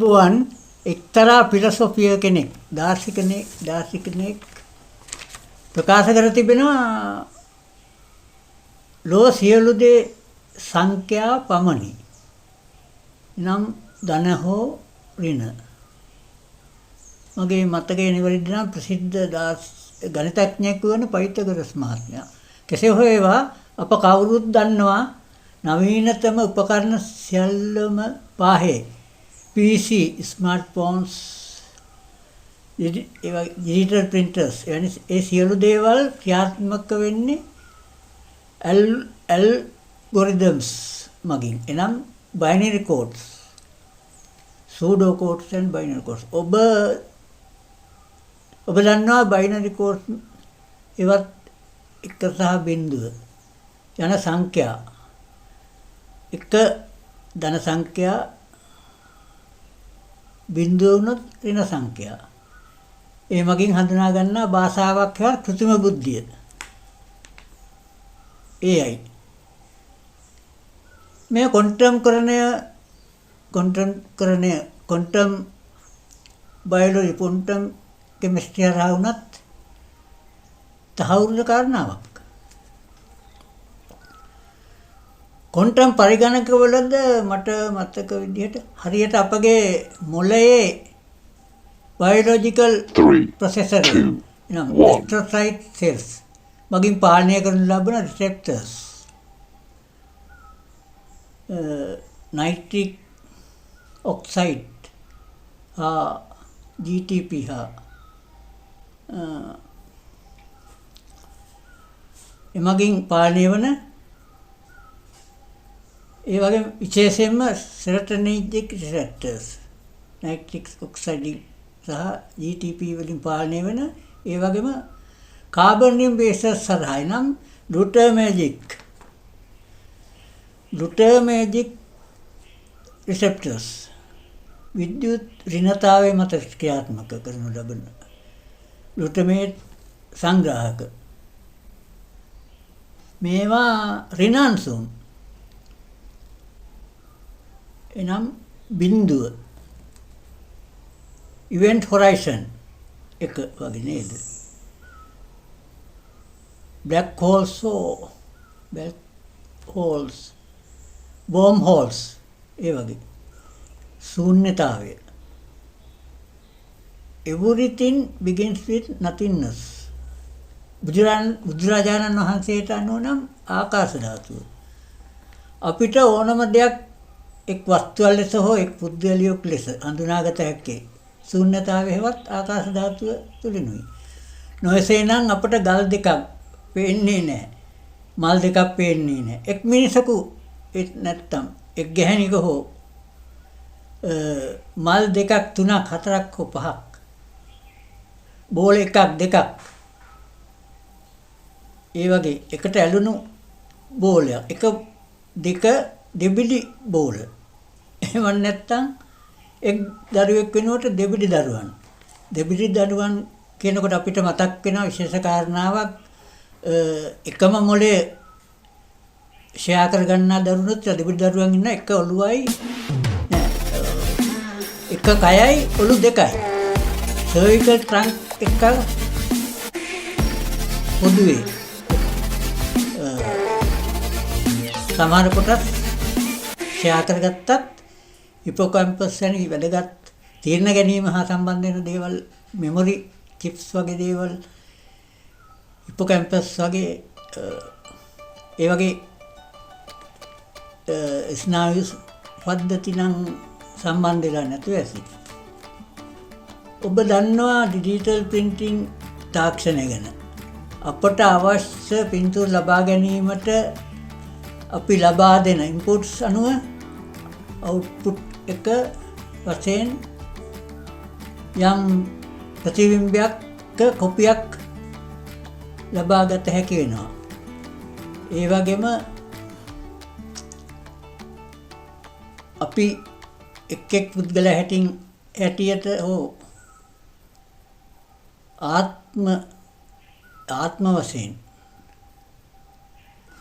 ආයුබෝවන්. එක්තරා ෆිලොසොෆියර් කෙනෙක්, දාර්ශනිකයෙක් ප්‍රකාශ කර තිබෙනවා ලෝ සියලු දේ සංඛ්‍යා පමණි. නම් ධන හෝ ඍණ. මගේ මතකයේ නිවැරදි නම් ප්‍රසිද්ධ ගණිතඥයෙකු වන පයිතගරස් මහත්මයා. කෙසේ හෝ වේවා, අප කවුරුත් දන්නවා නවීනතම උපකරණ සියල්ලම පාහේ PC, smartphones, ඒ ඩිජිටල් ප්‍රින්ටර්ස් එවැනි ඒ සියලු දේවල් ක්‍රියාත්මක වෙන්නේ ඇල්ගොරිතම්ස් මගින්. එනම් binary codes, pseudo codes and binary codes. ඔබ ඔබ දන්නවා බයිනරි කෝඩ්ස් ඒවත් එක සහ බිංදුව යන සංඛ්‍යා, එක ධන සංඛ්‍යා, බිංදුව වුණොත් ඍණ සංඛ්‍යා. ඒ මගින් හඳුනා ගන්නා භාෂාවක් හෙවත් කෘත්‍රිම බුද්ධිය. AI. මේ ක්වොන්ටම් කරණය, ක්වොන්ටම් බයොලොජි, ක්වොන්ටම් කෙමිස්ට්‍රි හරහා වුණත් තහවුරු කාරණාවක්. ක්වොන්ටම් පරිගණකවලද මට මතක විදිහට හරියට අපගේ මොළයේ බයොලොජිකල් ප්‍රොසෙසර් එනම් ඇස්ට්‍රොසයිට් සෙල්ස් මගින් පාලනය කරනු ලබන රිසෙප්ටර්ස්, නයිට්‍රික් ඔක්සයිඩ් හා GTP හා එමගින් පාලනය වන, ඒ වගේම විශේෂයෙන්ම සෙරටොනිනර්ජික් රිසෙප්ටර්ස් නයිට්‍රික් ඔක්සයිඩ් සහ GTP වලින් පාලනය වෙන, ඒ වගේම කාබනියම් බේසස් හරහා එනම් ග්ලුටමේජික් රිසෙප්ටර්ස් විද්‍යුත් ඍණතාවය මත ක්‍රියාත්මක කරනු ලබන ග්ලුටමේට් සංග්‍රාහක, මේවා ඍණාංශුන් එනම් බිඳුව, ඉවෙන්ට් හොරයිසන් එක වගේ නේද? බ්ලැක් හෝල්ස් හෝ බ්ලැක් හෝල්ස්, වෝම් හෝල්ස්, ඒ වගේ ශූන්‍යතාවය. Everything begins with nothingness. බුදුරජාණන් වහන්සේට අනුව නම් ආකාශ ධාතුව. අපිට ඕනම දෙයක් එක් වස්තුවක් ලෙස හෝ එක් පුද්ගලයෙක් ලෙස හඳුනාගත හැක්කේ ශූන්‍යතාවය හෙවත් ආකාශ ධාතුව තුලිනුයි. නොಎසේ නම් අපට ගල් දෙකක් පේන්නේ නැහැ. මල් දෙකක් පේන්නේ නැහැ. එක් මිනිසකු නැත්තම් එක් ගැහැණියක හෝ මල් දෙකක් තුනක් හතරක් හෝ පහක්, බෝල එකක් දෙකක්, ඒ වගේ එකට ඇලුණු බෝලයක්, එක දෙක දෙබිඩි බෝල, එහෙම නැත්තම් එක් දරුවෙක් වෙනුවට දෙබිඩි දරුවන්. දෙබිඩි දරුවන් කියනකොට අපිට මතක් වෙන විශේෂ කාරණාවක්, එකම මොලේ ෂෙයා කරගන්නා දරුවනුත් දෙබිඩි දරුවන් ඉන්න. එක ඔළුවයි නෑ, එක කයයි ඔළු දෙකයි. සර්විකල් ට්‍රන්ක් එක පොදුවේ සමහර කොටස් ෂෙයා කරගත්තත් හිපෝකැම්පස් වැනි වැදගත් තීරණ ගැනීම හා සම්බන්ධ වෙන දේවල්, මෙමොරි චිප්ස් වගේ දේවල්, හිපෝකැම්පස් වගේ ඒ වගේ ස්නායු පද්ධති නම් සම්බන්ධ වෙලා නැතුව ඇති. ඔබ දන්නවා ඩිජිටල් ප්‍රින්ටිං තාක්ෂණය ගැන. අපට අවශ්‍ය පින්තූර ලබා ගැනීමට අපි ලබා දෙන ඉන්පුට්ස් අනුව අවුට්පුට් එක වශයෙන් යම් ප්‍රතිබිම්බයක් කොපියක් ලබා ගත හැකි වෙනවා. ඒ වගේම අපි එක් එක් පුද්ගලයා හැටියට හෝ ආත්ම වශයෙන්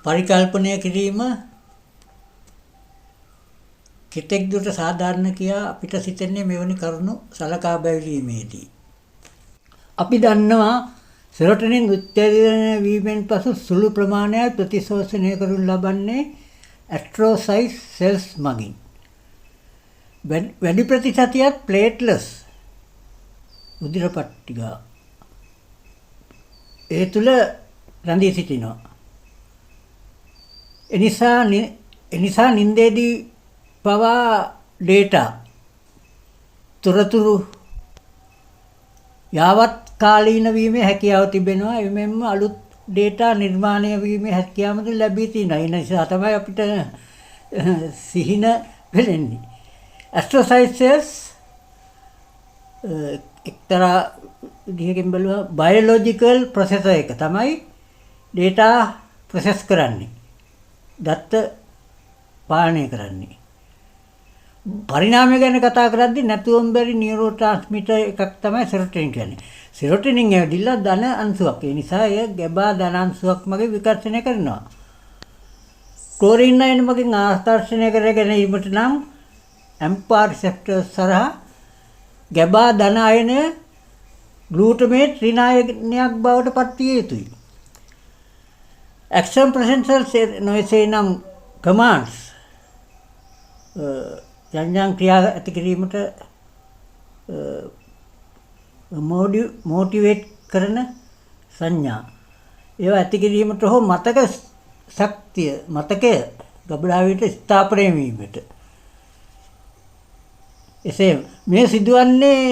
පරිකල්පනය කිරීම කෙතෙක් දුරට සාධාරණ කියා අපිට සිතෙන්නේ මෙවැනි කරුණු සලකා බැලීමේදී. අපි දන්නවා සෙරොටොනින් උත්තේජනය වීමෙන් පසු සුළු ප්‍රමාණයක් ප්‍රතිශෝෂණය කරනු ලබන්නේ ඇස්ට්‍රෝසයිට් සෙල්ස් මගින්. වැඩි ප්‍රතිශතයක් ප්ලේට්ලස් රුධිර පට්ටිකා ඒ තුල රැඳී සිටිනවා. එනිසා නින්දේදී පවා ඩේටා තොරතුරු යාවත් කාලීන වීමේ හැකියාව තිබෙනවා. එමෙන්ම අලුත් ඩේටා නිර්මාණය වීමේ හැකියාවද ලැබී තියෙනවා. ඒ නිසා තමයි අපිට සිහින පෙනෙන්නේ. ඇස්ට්‍රෝසයිට් සෙල්ස් එක්තරා විදිහකින් බැලුවා බයොලොජිකල් ප්‍රොසෙසර් එක තමයි ඩේටා ප්‍රොසෙස් කරන්නේ. දත්ත පාලනය කරන්නේ. පරිණාමය ගැන කතා කරද්දී නැතුවම බැරි නියුරෝ ට්‍රාන්ස්මිටර් එකක් තමයි සෙරොටොනින් කියන්නේ. සෙරොටොනින් ඇවිදilla ධන අංශුවක්. ඒ නිසා එය ගැබා ධන අංශුවක් මගින් විකර්ෂණය කරනවා. ක්ලෝරින් අයන මගින් ආකර්ෂණය කර ගැනීමට නම් ඇම්පා රිසෙප්ටර්ස් හරහා ගැබා ධන අයනය ග්ලූටමේට් ඍණ අයනයක් බවට පත් විය යුතුයි. ඇක්ෂන් පොටෙන්ෂල් නොයසේ නම් කමාන්ඩ්ස් යම් යම් ක්‍රියා ඇති කිරීමට මොටිවේට් කරන සංඥා ඒවා ඇති කිරීමට හෝ මතක ශක්තිය මතකය ගබඩාවට ස්ථාපනය වීමට එසේ මේ සිදුවන්නේ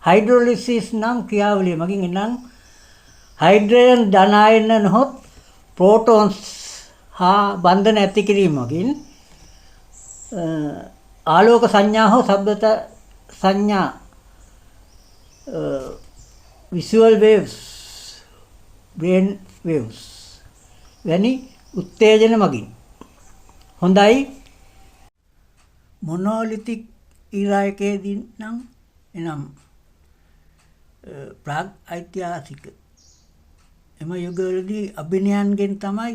හයිඩ්‍රොලිසිස් නම් ක්‍රියාවලිය මගින්. එනම් හයිඩ්‍රජන් ධන අයන නොහොත් ප්‍රෝටෝන්ස් හා බන්ධන ඇති කිරීම මගින් ආලෝක සංඥා හෝ ශබ්ද සංඥා විසුවල් වේව්ස්, බ්‍රේන් වේව්ස් වැනි උත්තේජන මගින්. හොඳයි, මොනෝලිතික් ඊරා එකේදී නම් එනම් ප්‍රාග් ඓතිහාසික එම යුගවලදී අභිනයන්ගෙන් තමයි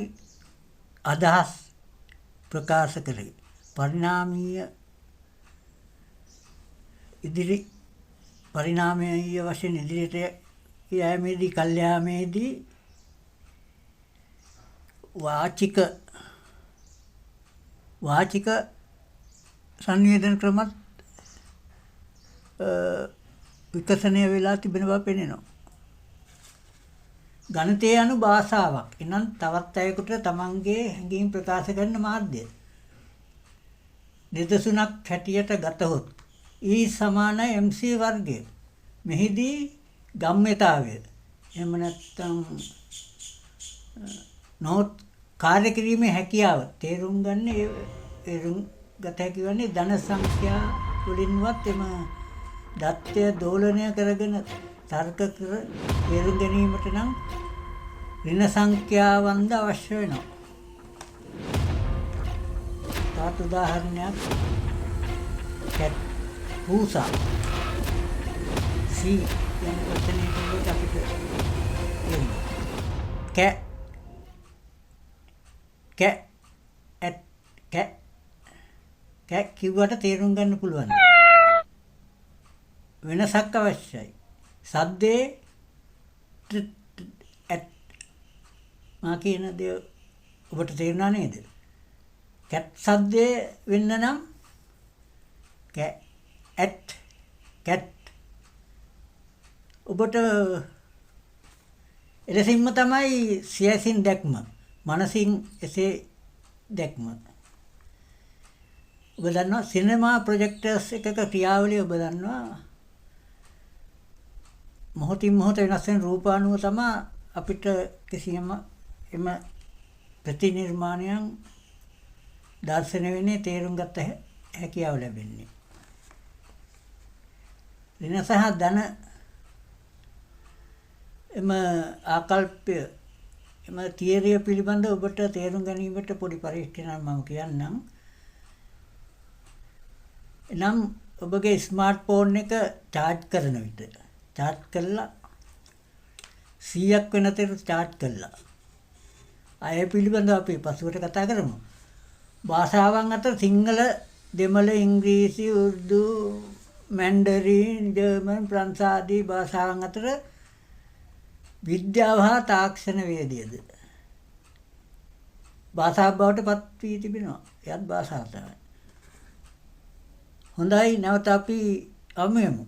අදහස් ප්‍රකාශ කළේ. පරිණාමීය ඉදිරි පරිණාමීය වශයෙන් ඉදිරියට යෑමේදී කල් යාමේදී වාචික වාචික සංවේදන ක්‍රමත් විකසනය වෙලා තිබෙන බව පෙනෙනවා. ගණිතය යනු භාෂාවක්. එනම් තවත් අයෙකුට තමන්ගේ හැඟීම් ප්‍රකාශ කරන මාධ්‍ය. නිදසුනක් හැටියට ගතහොත් E සමානයි mc වර්ගය. මෙහිදී ගම්‍යතාවය එහෙම නැත්නම් නොහොත් කාර්ය කිරීමේ හැකියාව තේරුම් ගන්න තේරුම් ගත හැකි වන්නේ ධන සංඛ්‍යා වලින්වත් එම දත්තය දෝලනය කරගෙන තර්ක කර තේරුම් ගැනීමට නම් ඍණ සංඛ්‍යාවන්ද අවශ්‍ය වෙනවා. තවත් උදාහරණයක්, කැට් පූසා සී යන වචනය කිව්වොත් අපිට තේරෙනවා. කැ කැ ඇට් කැ කැ කිව්වට තේරුම් ගන්න පුළුවන්. වෙනසක් අවශ්‍යයි. සද්දේ ඇට් මා කියන දේ ඔබට තේරුණා නේද? කැට් සද්දේ වෙන්න නම් කැ ඇට් කැට් ඔබට එලෙසින්ම තමයි සියසින් දැක්ම, මනසින් එසේ දැක්ම. ඔබ දන්නවා සිනමා ප්‍රොජෙක්ටර්ස් එකක ක්‍රියාවලිය ඔබ දන්නවා මොහොතින් මොහොත වෙනස් වෙන රූප අනුව තමයි අපිට කිසියම් එම ප්‍රතිනිර්මාණයන් දර්ශනය වෙන්නේ, තේරුම් ගත හැකියාව ලැබෙන්නේ. ඍණ සහ ධන එම ආකල්පය එම තියරිය පිළිබඳ ඔබට තේරුම් ගැනීමට පොඩි පරීක්ෂණයක් මම කියන්නම්. එනම් ඔබගේ ස්මාර්ට් ෆෝන් එක චාර්ජ් කරන විට චාර්ජ් කළා 100ක් වෙනතෙක් චාර්ජ් කළා. අය පිළිබඳව අපි පසුවට කතා කරමු. භාෂාවන් අතර සිංහල දෙමළ, ඉංග්‍රීසි, උර්දු, මැන්ඩරින්, ජර්මන්, ප්‍රංශ ආදී භාෂාවන් අතර විද්‍යාව හා තාක්ෂණ වේදයද භාෂා බවට පත් වී තිබෙනවා. එයත් භාෂාව තමයි. හොඳයි, නැවත අපි හමු වෙමු.